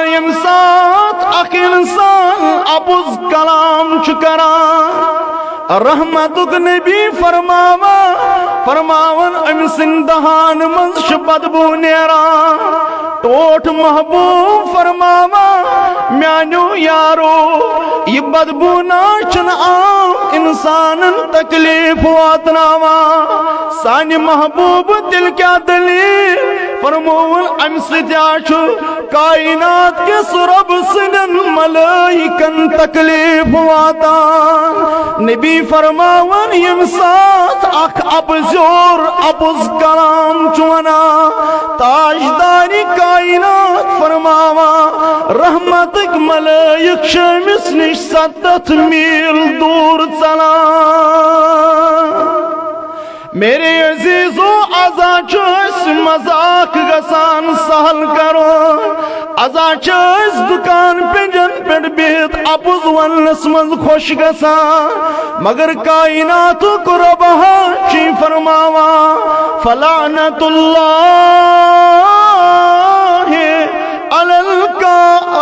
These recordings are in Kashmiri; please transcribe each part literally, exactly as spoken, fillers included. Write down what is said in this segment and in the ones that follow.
ییٚمہِ ساتہٕ اکھ انسان اپُز کلام چھُ کران، رحمتُک نبی فرماوان، فرماوان، أمۍ سٕنٛدِ دہانہٕ منٛز چھِ بدبو نیران۔ ٹوٹھ محبوب فرماوان، میانیو یارو، یہِ بدبو نہ چھُنہٕ عام انسانن تکلیف واتناوان۔ سانہِ محبوب تیٚلہِ کیٛاہ دٔلیٖل؟ فرمووُن، امہِ سۭتۍ ہا چھُ کائنات کِس رۄب سٕنٛدٮ۪ن ملائکن تکلیف واتان۔ نبی فرماوان، ییٚمہِ ساتہٕ اکھ اپزیور اپُز کلام چھُ ونان، تاجدارِ کائنات فرماوان، رحمتٕکۍ ملائک چھِ أمِس نِش ستتھ میٖل دوٗر ژلان۔ میرے عزیزو، ازا چھُ أسۍ مذاق گژھان سہل کرُن، ازا چھِ أسۍ دُکان پٮ۪نجن پٮ۪ٹھ بِہِتھ اپُز وننس منٛز خۄش گژھان، مگر کائناتُک رۄب ہا چھُے فرماوان، فلعنت اللہ علی الکاذبین۔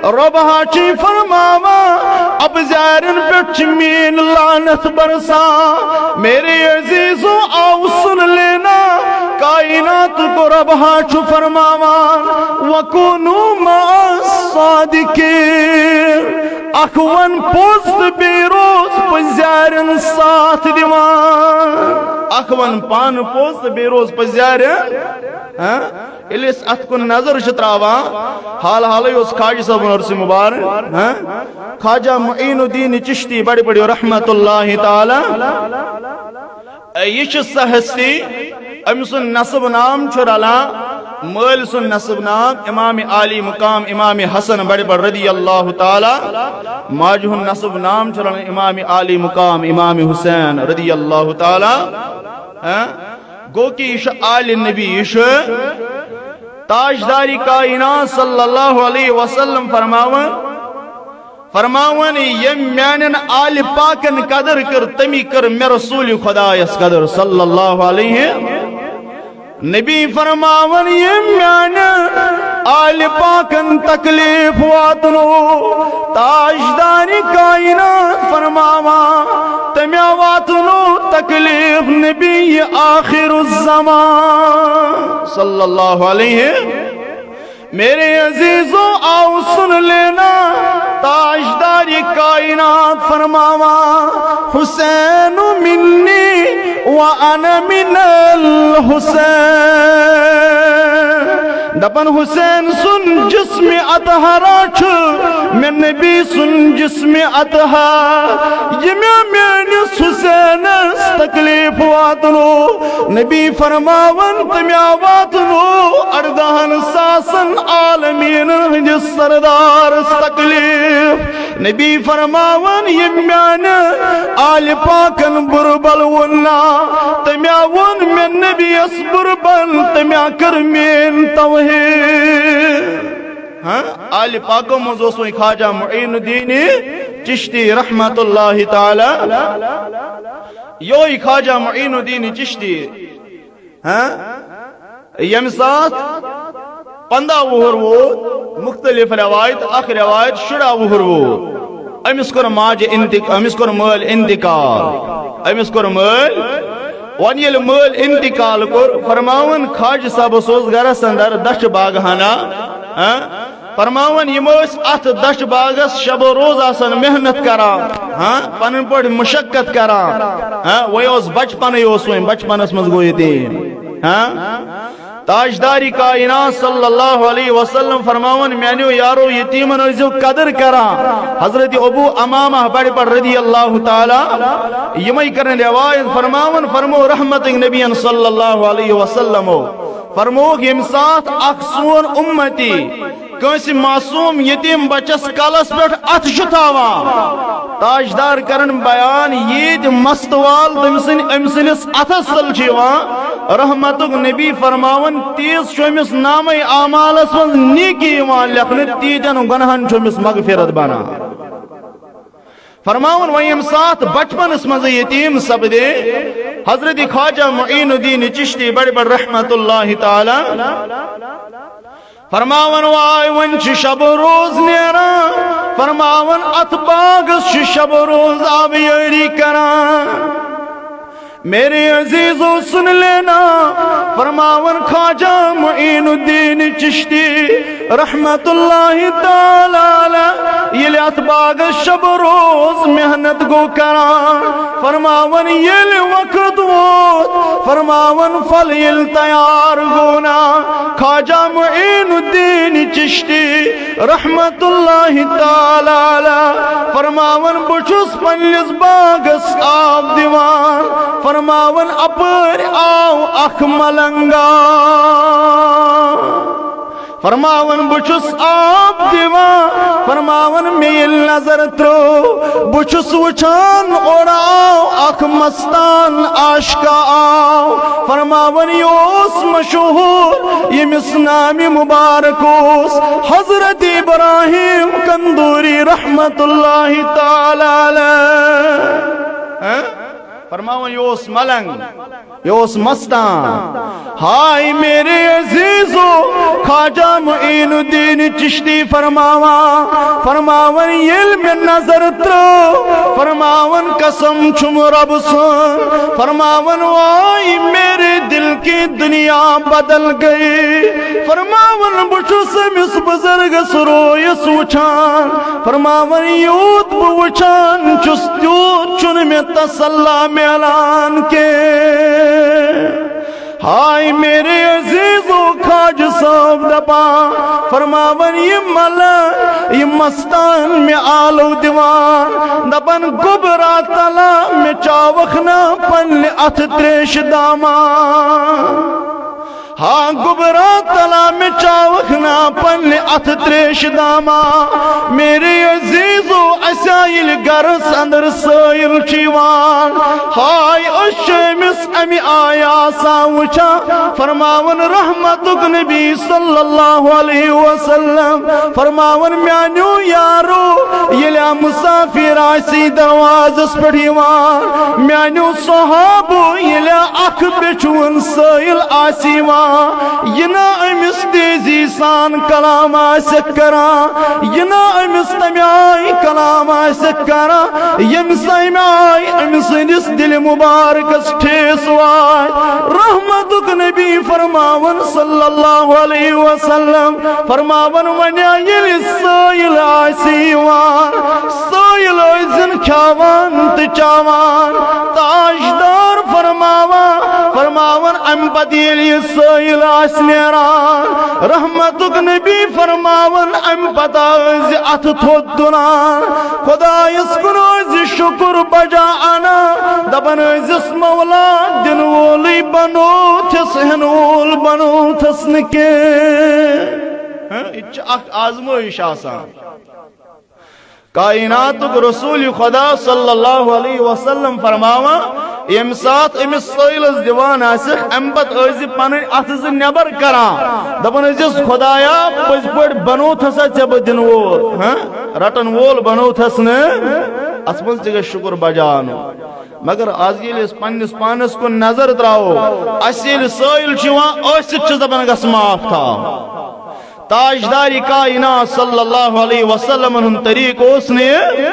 رۄب ہا چھُے فرماوان، اپزارٮ۪ن پٮ۪ٹھ چھِ میٲنۍ لعنت برسان۔ میرے عزیزو، آو سُن لینا، کائناتُک رۄب ہا چھُ فرماوان، وکونوا مع الصادقین۔ اکھ ون پوٚز تہٕ بیٚیہِ روز پٔزارٮ۪ن ساتھ دِوان۔ اکھ ون پانہٕ پوٚز تہٕ بیٚیہِ روز پٔزارٮ۪ن، ہاں؟ ییٚلہِ أسۍ اتھ کُن نظر چھِ تراوان، حال حالٕے اوس خواجہ صٲبُن عرسِ مبارک، ہاں؟ خواجہ معین الدین چشتی بڑِ بڑِ رحمت اللہ تعالی۔ یہِ چھِ سۄ ہستی، أمۍ سُنٛد نسب نام چھُ رلان، مٲلۍ سُنٛد نسب نام امام عالی مقام امام حسن بڑِ بڑِ رضی اللہ تعالی، ماجہِ ہُنٛد نسب نام چھُ رلان امام عالی مقام امام حسین رضی اللہ تعالی۔ ہاں؟ گوٚو کہِ یہِ چھُ آلِ نبی، یہِ چھُ تاجدارِ کائنات صلی اللہ علیہ وسلم فرماوان، فرماوان، ییٚمۍ میانٮ۪ن آلِ پاکن قدر کٔر، تٔمی کٔر مےٚ رسول خدایس قدر صلی اللہ علیہ۔ نبی فرماوان، ییٚمۍ میانٮ۪ن آلِ پاکن تکلیف واتنو، تاجدارِ کائنات فرماوان، تٔمۍ واتنو تکلیف نبی آخر الزمان صلی اللہ علیہ۔ میرے عزیزو، آو سن لینا، تاجدارِ کائنات فرماوان، حسین منی وانا من الحسین۔ دپان، حسین سُنٛد جسم اطہرا چھُ مےٚ نبی سُنٛد جسم اطہر، یہِ مےٚ میٲنِس حسینس تکلیف واتنو۔ نبی فرماوان، تٔمۍ واتنو اردہن ساسن عالمیٖنن ہٕنٛدِس سردارس تکلیف۔ نبی فرماوان، ییٚمۍ میانہِ آلِ پاکن بُرٕ بل ووٚن نا، تٔمۍ ووٚن مےٚ نبیَس بُرٕ بل، تٔمۍ کٔر میٲنۍ توہین۔ ہاں، آلِ پاکو منٛز اوس وۄنۍ خواجہ معین الدین چشتی رحمت اللہ تعالی۔ یوہے خواجہ معین الدین چشتی، ہاں، ییٚمہِ ساتہٕ پنٛداہ وُہُر ووت، مختلف روایت، اکھ روایت شُراہ وُہُر ووت، أمِس کوٚر ماجہِ انتق-، أمِس کوٚر مٲلۍ انتقال، أمِس کوٚر مٲلۍ۔ وۄنۍ ییٚلہِ مٲلۍ انتقال کوٚر، فرماوان خواجہ صٲبس اوس گرس اندر دچھِ باغ ہنا، ہاں؟ فرماوان، یِم ٲسۍ اتھ دچھِ باغس شب و روز آسان محنت کران، ہاں، پنٕنۍ پٲٹھۍ مشقت کران، ہاں، وۄنۍ اوس بچپنٕے اوس وۄنۍ، بچپنس منٛز گوٚو یتیٖم، ہاں۔ تاجدارِ کائنات صلی اللہ علیہ وسلم فرماوان، میانیو یارو، یتیٖمن ٲسۍزیو قدر کران۔ حضرت ابو امامہ بڑِ پڑ رضی اللہ تعالی، یِمے کرن روایت، فرماوان، فرمو رحمت نبین صلی اللہ علیہ وسلمو، فرمووُکھ، ییٚمہِ ساتہٕ اکھ سون اُمتی کٲنٛسہِ معصوم یتیٖم بچس کلس پٮ۪ٹھ اتھٕ چھُ تھاوان، تاجدار کرن بیان، ییٖتۍ مست وال تٔمۍ سٕنٛدۍ، أمۍ سٕنٛدِس اتھس تل چھِ یِوان، رحمتُک نبی فرماوان، تیٖژ چھُ أمِس نامے اعمالس منٛز نیکی یِوان لیکھنہٕ، تیٖتٮ۪ن گۄنہن چھُ أمِس مغفرت بنان۔ فرماوُن، وۄنۍ ییٚمہِ ساتہٕ بچپنس منٛز یتیٖم سپدے، حضرت خواجہ معین الدین چشتی بڑ بڑ رحمت اللہ تعالی فرماون، واے وۄنۍ چھِ شب روز نیران، فرماون اتھ باغس چھِ شب روز آبیٲری کران۔ میرے عزیزو سن لینا، فرماون خواجہ معین الدین چشتی رحمت اللہ تعالی علیہ، ییٚلہِ اتھ باغس شب روز محنت گو کران، فرماون ییٚلہِ وقت ووت، فرماون پھل ییٚلہِ تیار گو نا، خواجہ معین الدین چشتی رحمت اللہ تعالی علیہ فرماون، بہٕ چھُس پننِس باغس آب دِوان، فرماون اپٲرۍ آو اکھ ملنگا۔ فرماون بہٕ چھُس آب دِوان، فرماون مےٚ ییٚلہِ نظر ترٲو، بہٕ چھُس وٕچھان اورٕ آو اکھ مستان عاشقہ آو۔ فرماون یہِ اوس مشہوٗر، ییٚمِس نامہِ مبارک اوس حضرت ابراہیم کندوری رحمت اللہ تعالی علیہ۔ ہاں؟ فرماون یہِ اوس ملنگ، یہِ اوس مستان۔ ہاے میرے عزیزو، خواجہ معین الدین چشتی فرماوان، فرماون ییٚلہِ مےٚ نظر ترٲو، فرماون قسم چھُم رب سُنٛد، فرماون واے میرے دل کی دنیا بدل گئی۔ فرماون بہٕ چھُس أمِس بزرگس رویس وٕچھان، فرماون یوٗت بہٕ وٕچھان چھُس تیوٗت چھُنہٕ مےٚ تسلا میلان کینٛہہ۔ ہاے میرے عزیزو، خواجہ صٲب دپان، فرماون یہِ ملنگ، یہِ مستان مےٚ آلو دِوان، دپان گوٚبرا تلا مےٚ چاوکھ نا پننہِ اتھٕ تریشہِ دامان۔ ہا گوٚبرا تلا مےٚ چاوکھ نا پننہِ اتھٕ تریشہِ داما۔ میرے عزیزو، اسہِ آ ییٚلہِ گرس اندر سٲیِل چھُ یِوان، ہاے أسۍ چھِ أمِس امہِ آیہِ آسان وٕچھان۔ فرماوان رحمتُک نبی صلی اللہ علیہ وسلم فرماوان، میانیو یارو، ییٚلہِ آ مسافر آسی دروازس پٮ۪ٹھ یِوان، میانیو صحابو، ییٚلہِ آ اکھ بیچھوُن سٲیِل آسہِ یِوان، یہِ نا أمِس تیزی سان کلام آسہِ کران، یہِ نا أمِس تمہِ آیہِ کلام آسہِ کران، ییٚمہِ سۭتۍ أمۍ آیہِ أمۍ سٕنٛدِس دِلہِ مُبارکس ٹھیس واتہِ۔ رحمتُک نبی فرماوان صلی اللہ علیہ وسلم، فرماوان وۄنۍ ییٚلہِ سٲیِل آسہِ یِوان، سٲیِل ٲسِن کھیاوان تہٕ چاوان، تاجدار فرماوان، فرماوان امہِ پتہٕ ییٚلہِ یہِ سٲیِل آسہِ نیران، رحمتُک نبی فرماوان امہِ پتہٕ ٲسۍ زِ اتھٕ تھوٚد تُلان، خۄدایس کُن ٲسۍ زِ شُکر بجا انان، دپان ٲسۍ زِس مولا دِنہٕ وولٕے بنوتھس، ہٮ۪نہٕ وول بنوتھس نہٕ کینٛہہ۔ ہاں، یہِ تہِ چھِ اکھ آزمٲیش آسان۔ کائناتُک رسول خدا صلی اللہ علیہ وسلم فرماوان، ییٚمہِ ساتہٕ أمِس سٲیلس دِوان آسٮ۪کھ، امہِ پتہٕ ٲسۍ زِ پنٕنۍ اتھٕ زٕ نٮ۪بر کران، دپان ٲسِس، خدایا، پٔزۍ پٲٹھۍ بنوتھسا ژےٚ بہٕ دِنہٕ وول، ہاں؟ رٹن وول بنوتھس نہٕ۔ اتھ منٛز تہِ گژھِ شُکر بجا انُن۔ مگر از ییٚلہِ أسۍ پننِس پانس کُن نظر تراوو، اسہِ ییٚلہِ سٲیِل چھُ یِوان، أسۍ تہِ چھِ دپان، گژھ معاف تھاو۔ تاجدار کائنات صلی اللہ علیہ وسلم ہُنٛد طریقہٕ اوس نہٕ یہِ۔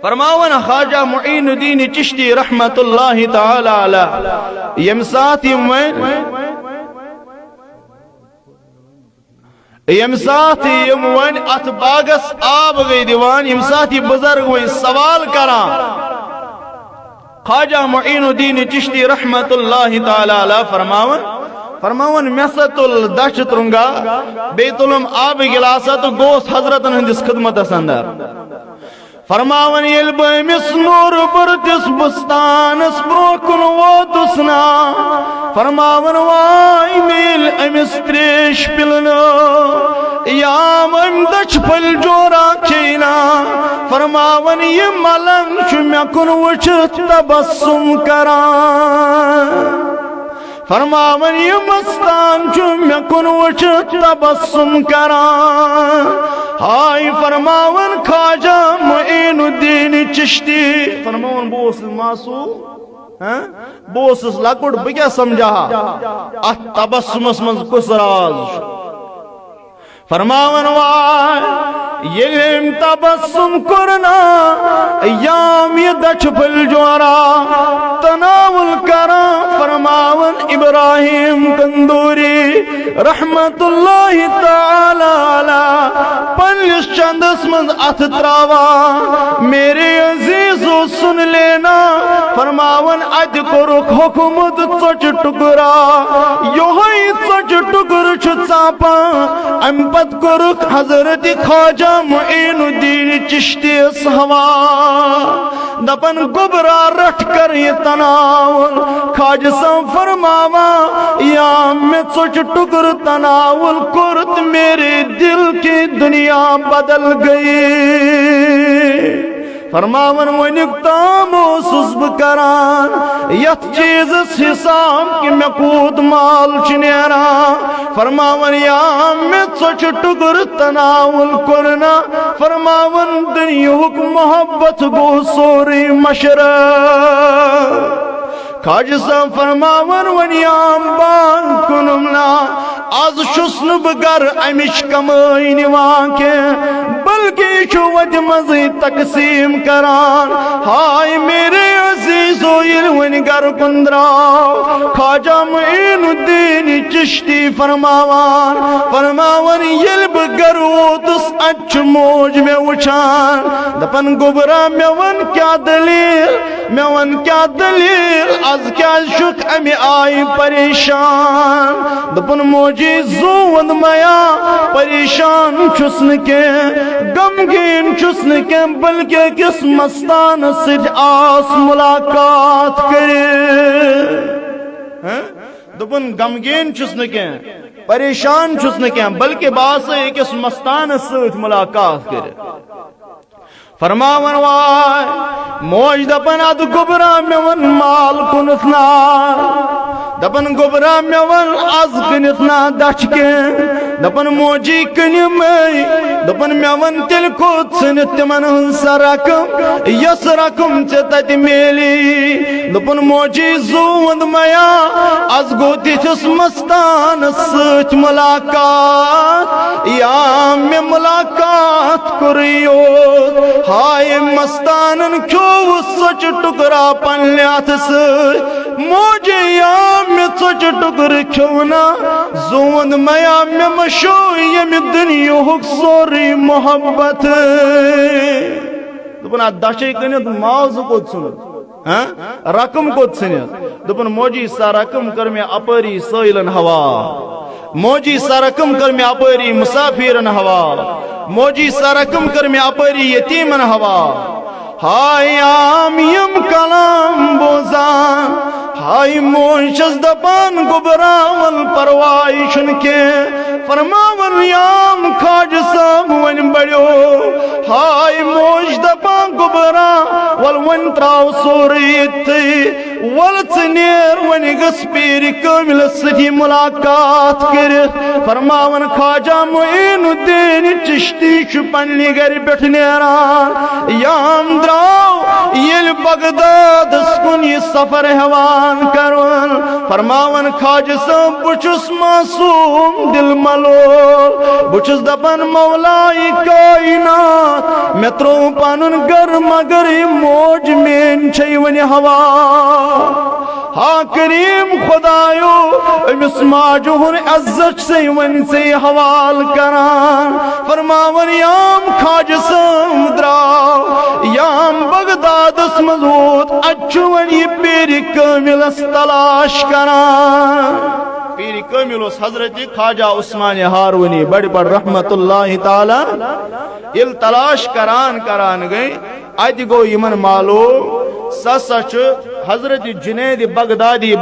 فرماوان خواجہ معین الدین چشتی رحمت اللہ تعالی علیہ، ییٚمہِ ساتہٕ یِم وۄنۍ، ییٚمہِ ساتہٕ یِم وۄنۍ اتھ باغس آب گٔے دِوان، ییٚمہِ ساتہٕ یہِ بُزرگ وۄنۍ سوال کران، خواجہ معین الدین چشتی رحمت اللہ تعالی علیہ فرماوان، فرماوان، مےٚ سا تُل دچھِ ترُنگا، بیٚیہِ تُلُم آبہٕ گِلاسا تہٕ گوس حضرتن ہٕنٛدِس خدمتس اندر۔ فرماوان، ییٚلہِ بہٕ أمِس نوٗرٕ بٔرتِس بُستانس برونٛہہ کُن ووتُس نا، فرماوان، واے مےٚ ییٚلہِ أمِس تریش پِلنٲو، یا أمۍ دچھِ پھٔلۍ جورا کھیٚیہِ نا، فرماوان، یہِ ملنگ چھُ مےٚ کُن وٕچھِتھ تبسم کران۔ فرماوان، یہِ مستان چھُ مےٚ کُن وٕچھِتھ تبسم کران۔ ہاے فرماوان خواجہ معین الدین چشتی۔ فرماوان، بہٕ اوسُس معصوم۔ ہاں؟ بہٕ اوسُس لۄکُٹ، بہٕ کیٛاہ سمجھا ہا؟ اتھ تبسمس منٛز کُس راز چھُ؟ فرماوان وائے، ییٚلہِ أمۍ تبسم کوٚر نا، یام یہِ دچھِ پھٔلۍ جورا تناول کران، فرماوان ابراہیم تندوری رحمت اللہ تعالی علیہ پننِس چندس منٛز اتھٕ تراوان، میرے عزیزو سن لینا، فرماوان اتہِ کوٚرُکھ حکومت ژۄچہِ ٹُکرا، یوہے ژۄچہِ ٹُکرٕ چھُ ژاپان۔ امہِ پتہٕ کوٚرُکھ حضرت خواجہ معین الدین چشتیس حوالہٕ، دپان، گوٚبرا، رٹھ کر یہِ تناول۔ خواجہ صٲب فرماوان، یا مےٚ ژۄچہِ ٹُکرٕ تناول کوٚر تہٕ میرے دل کی دنیا بدل گئی۔ فرماوان، وۄنیُک تام اوسُس بہٕ کران یتھ چیٖزس حساب کہِ مےٚ کوٗت مال چھُ نیران۔ فرماوان، یا مےٚ ژۄچہِ ٹُکرٕ تناول کوٚر نا، فرماوان، دُنیاہُک محبت گوٚو سورُے مشرف۔ خواجہ صٲب فرماوان، وۄنۍ یام بان کٕنُم نا، از چھُس نہٕ بہٕ گرٕ امِچ کمٲے نِوان کینٛہہ، بلکہِ یہِ چھُ وتہِ منٛزٕے تقسیٖم کران۔ ہاے میرے عزیزو، ییٚلہِ وۄنۍ گرٕ کُن درٛاو خواجہ معین الدین چشتی فرماوان، فرماوان، ییٚلہِ بہٕ گرٕ ووتُس، اتہِ چھِ موج مےٚ وٕچھان، دپان، گوٚبرا، مےٚ وَن کیٛاہ دٔلیٖل؟ مےٚ وَن کیٛاہ دٔلیٖل؟ از کیٛازِ چھُکھ اَمہِ آیہِ پریشان؟ دوٚپُن، موجی، زوٗن مَیا، پریشان چھُس نہٕ کینٛہہ، غمگیٖن چھُس نہٕ کینٛہہ، بلکہِ أکِس مستانَس سۭتۍ آس مُلاقات کٔرِتھ۔ ہہ؟ دوٚپُن، غمگیٖن چھُس نہٕ کینٛہہ، پریشان چھُس نہٕ کینٛہہ، بلکہِ بہٕ آسَے أکِس مستانَس سۭتۍ مُلاقات کٔرِتھ۔ فرماوان وائے، موج دپان، ادٕ گوٚبرا مےٚ وَن مال کٕنُتھ نا، دپان گوٚبرا مےٚ وَن از کٕنِتھ نا دَچھِ کینٛہہ، دپان موجی کٕنِمَے، دپان مےٚ وَن تیٚلہِ کوٚت ژھٕنِتھ تِمن ہٕنٛز سۄ رقم، یۄس رقم ژےٚ تتہِ میلی۔ دوٚپُن، موجی زوٗن مَیا، از گوٚو تِتھِس مستانس سۭتۍ مُلاقات، یا مےٚ مُلاقات کوٚرُے یوت۔ ہاے مستانن کھیوٚو ژۄچہِ ٹُکرا پننہِ اتھٕ سۭتۍ۔ موجی یا مےٚ ژۄچہِ ٹُکرٕ کھیوٚو نا، زوٗن مَیا مےٚ مشو ییٚمہِ دُنیاہُک سورُے محبت۔ دوٚپُن، اتھ دَچھے کٕنِتھ ماز کوٚت ژھُن؟ ہاں؟ رقم کوٚت ژھٕنِتھ؟ دوٚپُن، موجی، سۄ رقم کٔر مےٚ اپٲری سٲیلن حوالہٕ۔ موجی، سۄ رقم کٔر مےٚ اپٲری مسافیرن حوالہٕ۔ موجی، سۄ رقم کٔر مےٚ اپٲری یتیمن حوالہٕ۔ ہاے عام یِم کلام بوزان، ہاے موج چھس دپان، گوٚبراون پرواے چھُنہٕ کینٛہہ۔ فرماوان، یام خواجہ صٲب وۄنۍ بڑیو۔ ہاے موج دپان، گوٚبرا، ول وۄنۍ تراو سورُے ییٚتھٕے۔ ول ژٕ نیر، وۄنۍ گژھ پیٖرِ کٲملس سۭتی مُلاقات کٔرِتھ۔ فرماوان، خواجہ معین الدین چشتی چھُ پننہِ گرِ پٮ۪ٹھ نیران۔ یام درٛاو ییٚلہِ بغدادس کُن یہِ سفر ہٮ۪وان کرُن۔ فرماوان، خواجہ صٲب، بہٕ چھُس معصوم دل ملول۔ بہٕ چھُس دپان، مولائے کائنات، مےٚ ترٛوو پنُن گرٕ، مگر یہِ موج میٲنۍ چھے وُنہِ حوالہٕ۔ ہا کریم خدایو، أمِس ماجہِ ہُنٛد عزت چھُسے وۄنۍ ژےٚ حوالہٕ کران۔ فرماوان، یام خواجہ صٲب درٛاو، یام بغدادس منٛز ووت، اتہِ چھُ وۄنۍ یہِ پیٖرِ کٲملس تلاش کران۔ پیٖرِ کٲمل اوس حضرت خواجہ عثمان ہارونی بڑِ پڑ رحمت اللہ تعالی۔ ییٚلہِ تلاش کران کران گٔے، اتہِ گوٚو یِمن معلوم، سُہ ہسا چھُ حضرت جنید بغدادی